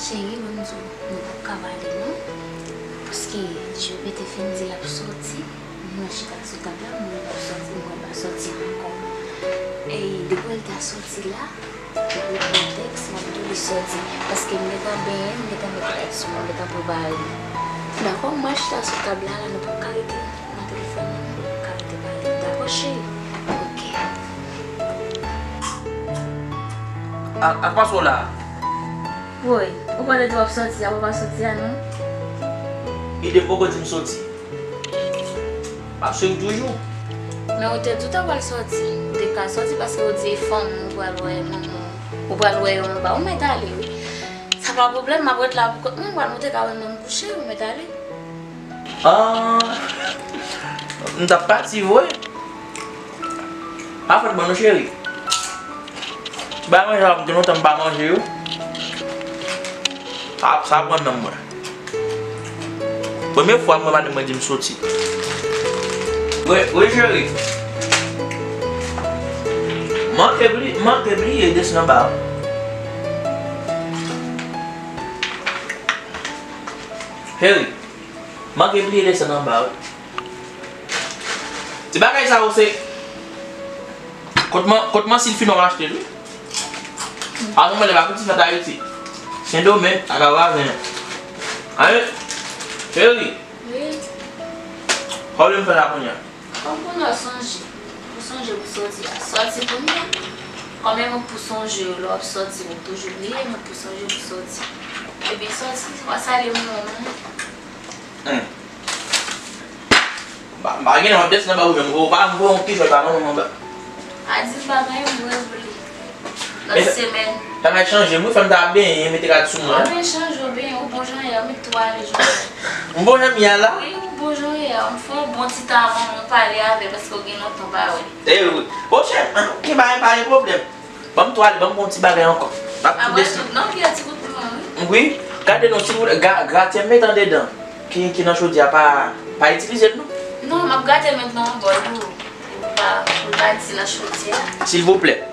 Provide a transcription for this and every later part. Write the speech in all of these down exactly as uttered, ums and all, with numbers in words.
Cheri, ban m di w, nou p ap ka pale non. Paske Joe te fin di l ap soti. Mwen chita sou tab la, mwen pa soti, mwen pa soti ankò. E depi l ta soti la, depi l pran tèks, m ap di w li soti. Paske m gentan benyen, m gentan met rad sou mwen, m gentan prepare m. Dakò, mwen chita sou tab la, la, nou p ap ka rete nan telefòn nan, nou p ap ka rete pale. Dakò, cheri? Oke. A, a, pase w la. Woy, ou pa te di w ap soti a, ou pa soti a non? Ide poko di m soti. M ap swiv toujou. Men ou te di w ta pral soti. Ou te ka soti paske ou di e fanmi w, ou pral wè manman w. Ou pral wè yo anba. Ou mèt ale wi. Sa pa pwoblèm, m ap ret la pou kont mwen, m pral monte ka wè manman m kouche, ou mèt ale. Ah, m t ap pati vre. Pa fèt ban nou cheri. Ti bagay manje la, m gen lontan m pa manje yo. Sa, sa pran nan mwen. Premye fwa mwen madanm mwen di m soti. Wi, wi cheri. Manke bli, manke bliye desann anba. Cheri, manke bliye desann anba wi. Ti bagay sa yo se kot man, kot man Silfino achte l wi. Avan mwen lè pa fouti fèt Ayiti. Sendomeng ak Awazen. Aye, cheri. Wi. Sa w vle m fè la kounye a? Kòm pou nou sonje. Pou sonje pou soti a. Soti kounye a. Kòm e moun pou sonje yo, lè w ap soti, ou toujou bliye moun pou sonje pou soti. Ebyen soti, w a salye moun ou renmen. Hmm. M pa, m pa gen lè m ap desann anba ou menm. Ou pa voye yon kijòl pa manman m anba. A di m pa gen yon vre vre. Lòt semèn. Sa va chanje m wi, fè m ta benyen, mete rad sou mwen. Ou pa bezwen chanje, ou benyen, ou bon jan yè, ou met twal jodi a. M bon jan m ye a la? Wi, ou bon jan yè, ou fè yon bon ti tan avan ou pale avè l, paske ou gen lontan pa wè. E wi. Bon, chè, gen bagay pa gen pwoblèm. Ban m twal, ban m bon ti bagay ankò. M ap tou desann. Non, gen ti kout pwen, wi. Wi, gade non, silvouplè, ga-, gratyen m met andedan. Ki, ki nan chodyè a, pa, pa itilize l non. Non, m ap gate l met nan yon bòl pou, pou l pa, pou l pa di nan chodyè a. Silvouplè. Ok.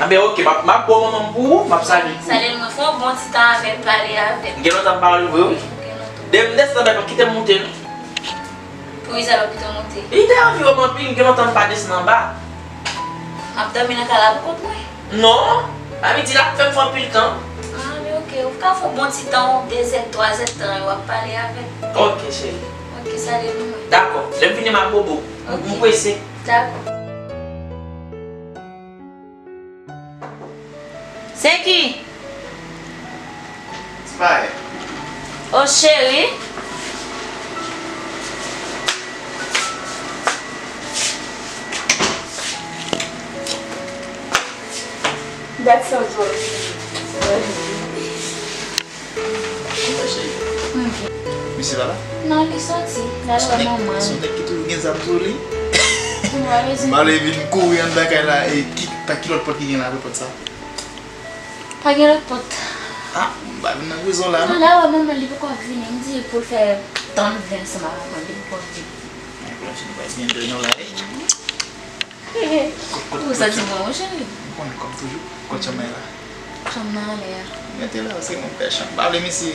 Anben, ok, m ap, m ap ba w manman m pou ou, m ap salye l pou ou. Salye l mwen, fè yon bon ti tan avè l, pale avè l. M gen lontan m pa wè l vre, wi. Gen lontan. Depi m desann anba, pa kite m monte non. Pou Iza l ap kite w monte. Li te anvi wè m anpil, m gen lontan m pa desann anba. M ap dòmi nan kay la pou kont mwen. Non, pa vin di l ap fè m fè anpil tan. Ah, men ok, ou ka fè yon bon ti tan, yon de zèd, twa zèd tan, w ap pale avè l. Ok, cheri. Ok, salye pou mwen. Dakò, lè m vini m ap bobo. M, m prese. Dakò. Se ki? Ti bagay. O cheri. Dat sa w di w ap vini. Mwen cheri. Misye pa la? Non, li soti. L al wè manman l. Se yon nèg ki toujou gen zam sou li. M pa vle vin kouri anndan kay la e ki, pa ki lòt pòt ki gen la apre pòt sa? Pa gen lòt pòt. Ah, m pa vin nan prizon la non. Non, l al wè manman l, li poko vini. M di pou l fè tan l vle ansanm avè mwen, li poko vini. Mwen konnen si nou pa vin dèyè yon la. Ou santi bon, mon cheri? M konnen kòm toujou. Kot chanm nan ye la? Chanm nan anlè a. Mete la, se mwen pè chanm. M pa vle misye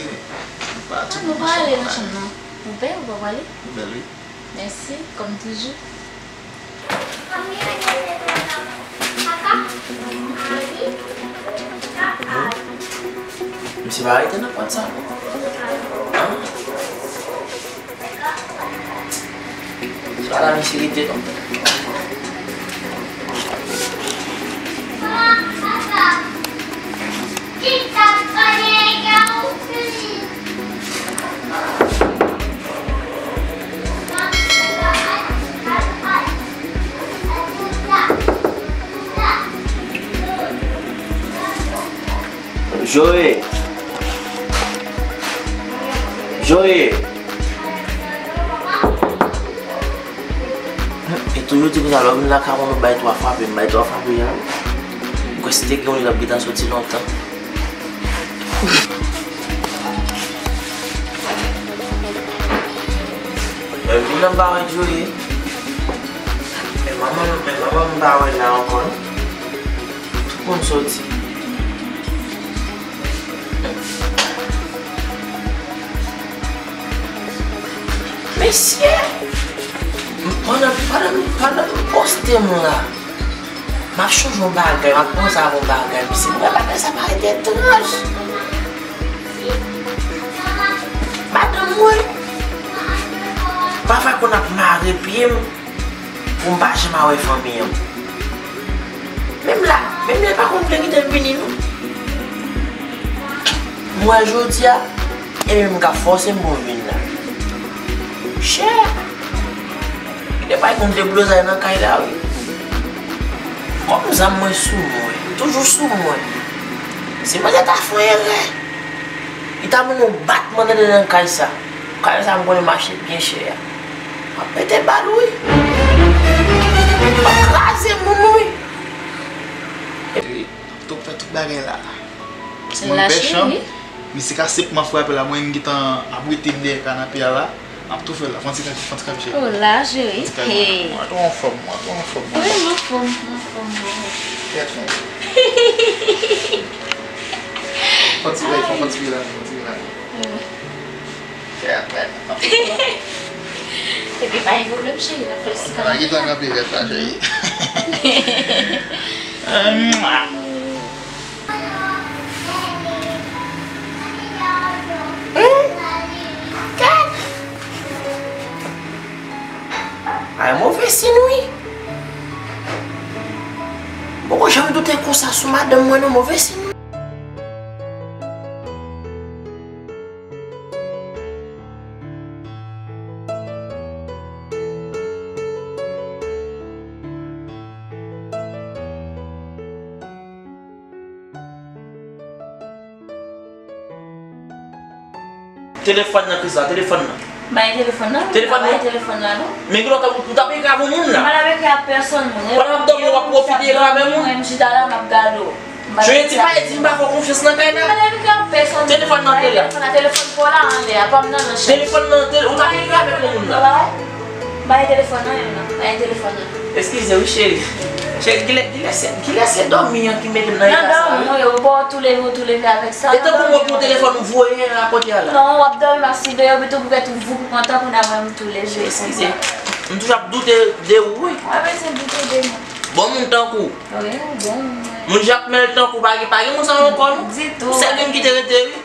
pa tou. Nou pa ale nan chanm nan. Ou pè, ou pa prale? Ou bèl, wi. Mèsi, kòm toujou. Misye pa rete nan pòt sa non. An? Sa la misye rete non. Joe! Joe! E toujou di konsa, lè w vin lakay mwen, nou bay twa frape, m bay twa frape a wi. M kwè si te gen yon li, l ap gentan soti lontan. Mwen vin nan ba wè Joe. Men manman, men manman m pa wè la ankò non. Tout moun soti. Mesye, pandan, pandan, pandan m poste m la, m ap chonje yon bagay, m ap panse avè yon bagay, mesye, m wè bagay sa parèt etranj. Madanm mwen, pafwa konn ap mare pye m pou m pa janm a wè fanmi an. Menm la, menm lè l pa konn vle kite m vini non. M wè jodi a, e menm ka fòse m pou m vin la. Chè! Li te pral konn deblozay nan kay la wi. Kòm zam mwen sou mwen, toujou sou mwen. Si manzè ta fè yon erè, li ta ban m yon batman nan dedan kay sa. Kay sa m konnen mache byen chè a. M ap pete bal wi. M ap kraze moun wi. Epi, ap tou fè tout bagay la. Mwen pè chanm, misye ka senpman frape la, mwen menm gentan ap rete m dèyè kanape a la. M ap tou fè l la, fè yon ti kanpe, fè yon ti kanpe cheri. Oh la, cheri. Fè yon ti kanpe. Hey. Mwen tou anfòm, mwen tou anfòm, mwen. Wi, m anfòm, m anfòm, m anfòm. Tèt fè. Fè yon ti bagay, fè yon ti bagay la, fè yon ti bagay la. Epi pa gen pwoblèm cheri, n ap fè l sika. Ala ki tan kanpe vèt la cheri. Ay, move siy wi. Poko janm doute konsa sou madanm mwen non, move siy. Telefòn nan, Krisla, telefòn nan. Bay telefòn nan. Telefòn nan. Bay telefòn nan, non. Men kilè w t ap ekri avè yon moun la? M pa t ap ekri ak pèsonn moun. Pandan w ap dòmi, w ap pwofite ekri avè moun. Mwen, m chita la, m ap gade w. Jodi pa di m pa fè w konfyans nan kay la. Telefòn nan te la. Telefòn pa w la anlè a, pa m nan nan chèch. Telefòn nan te, ou t ap ekri avèk yon moun la. Bay telefòn nan menm nan. Bay telefòn nan. Eskize wi cheri. Cheri, kilè, kilè se, kilè se dòmi an ki mete m nan eta sa wi. Nan dòmi wi, ou pa w tou leve, ou tou leve avèk sa. E tankou mwen pran telefòn ou voye a kote a la. Non, w ap dòmi, m ap siveye w, epi tou pou kèt ou vou pou kontan pou n a wè m tou leve. Eskize. M toujou ap doute de ou wi. W ap eseye doute de mwen. Bon moun tankou. Wi, bon moun. Moun Jakmèl tankou pa gen, pa gen moun sa yo ankò non. Ditou. Ou sèl youn ki te rete wi.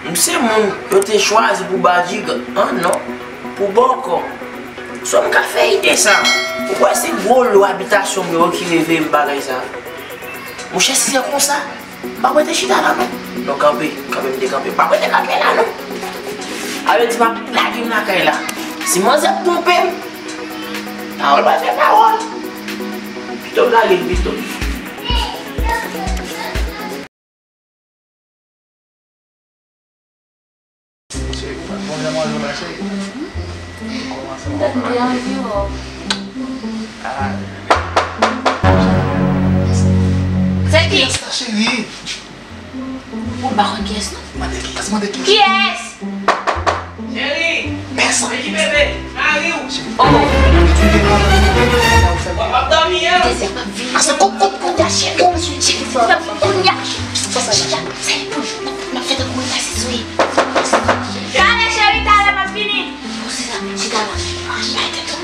M se moun yo te chwazi pou badjigan, an non, pou bòkò. Sa m ka fè ide sa? Ou kwè se gwo lo abitasyon m yo ki reveye m bagay sa? Monchè, si se konsa, m p ap rete chita la non. Non, kanpe, kanpe, m te kanpe. M p ap rete kanpe la non. Sa vle di m ap lage m lakay la. Si manzè twonpe m, pawòl pral fè pawòl. Pito m lage l pito. Cheri, ou pa t bon jan manje la, cheri. Kòmanse m tèt m te anvi wè w. Ah, se ki? Kiyès la, cheri? Ou pa konn kiyès non? Mande kiyès, mande kiyès. Kiyès? Cheri! Mèsi. Vini bebe, mari w. Oh. W ap dòmi an? Dezè m ap vini. Ase koup, koup, koup. Cheri, cheri, cheri, kounye a. Sa, sa, chita, sa e pou m ap fè tankou mwen pase sou li. Talè, cheri, talè, m ap vini. Bon, se sa, chita la. Bay tèt ou.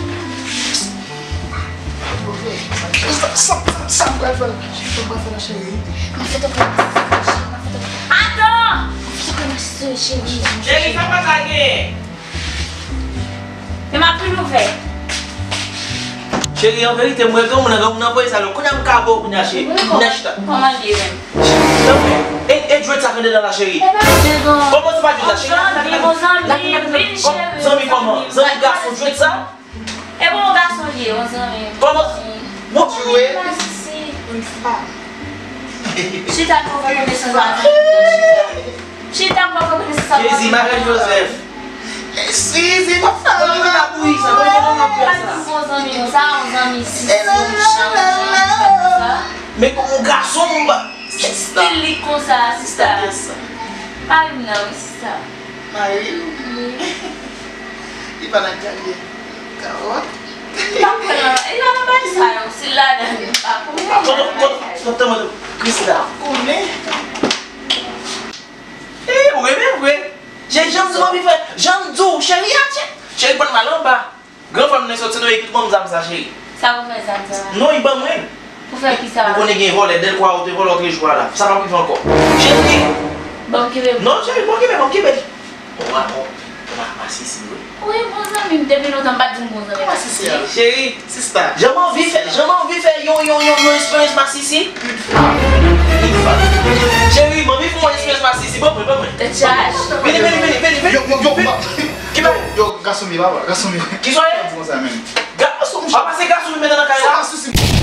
Sa, sa, sa, sa m pral fè la? Sa m pral fè la, cheri? M ap fè tankou mwen pase sou li, cheri, m ap fè tankou. Atann! M ap fè tankou mwen pase sou li, cheri. Cheri, sa pa sa genyen? Men m ap vin ouvè. Cheri, an verite, m wè granmoun nan, granmoun nan voye sa lwen. Kounye a m ka ba w kounye a, cheri. Vin chita. Kòman l ye menm? E, e djwèt sa k anndan la, cheri? Kòman se pa djwèt la, cheri? Zanmi, zanmi, vin cheri. Zanmi kòman? Zanmi gason djwèt sa? E bon, yon gason li ye, yon zanmi. Kòman? Bon, cheri. Chita, nou va konnen sa. Chita, m pa konn sa. Jezi, Marie Joseph. Jezi, m ap fè. Kote w la pou sa? Kote w la pou sa? Bon zanmi, sa yon zanmi, si, si, yon jan, yon jan, sa. Men kòm yon gason, m pa. Se stil li konsa, sista. Mari m nan, wi, sista. Mari w? Wi. Li pa nan gade. Kawòt. Li pa pran nan, li pa nan bagay sa yo, si l ladan, li pa konnen. Kote, kote, kote, kote, Krisla. Konnen. Ee, ou renmen vre. Jezi, jan m di m anvi fè, Jan m di w, cheri a, cheri, cheri, pran mal anba. Gran frè m nan soti nan ekip ban m zam sa, cheri. Sa pou fè zam sa? Non, li ban mwen. Pou fè ki sa? Ou konnen gen vòlè, dèlkwa ou te vòlè ou te jwe la. Sa p ap rive ankò. Cheri. Ban m kenbe. Non, cheri, ban m kenbe, ban m kenbe. Ou a, ou a masisi, wi. Wi, bon zanmi m, depi lontan m pa t di m bon zanmi masisi. Cheri, sista. Jan m anvi fè, jan m anvi fè yon, yon, yon, yon eksperyans masisi. Cheri, m anvi fè yon eksperyans masisi. Ban mwen, ban mwen. Tèt chaje. Vini, vini, vini, vini, vini. Yo, yo, yo, yo, gason m ye, papa, gason m ye. Ki sa w ye? Di konsa menm. Gason, papa, se gason m mete nan kay la. Masisi.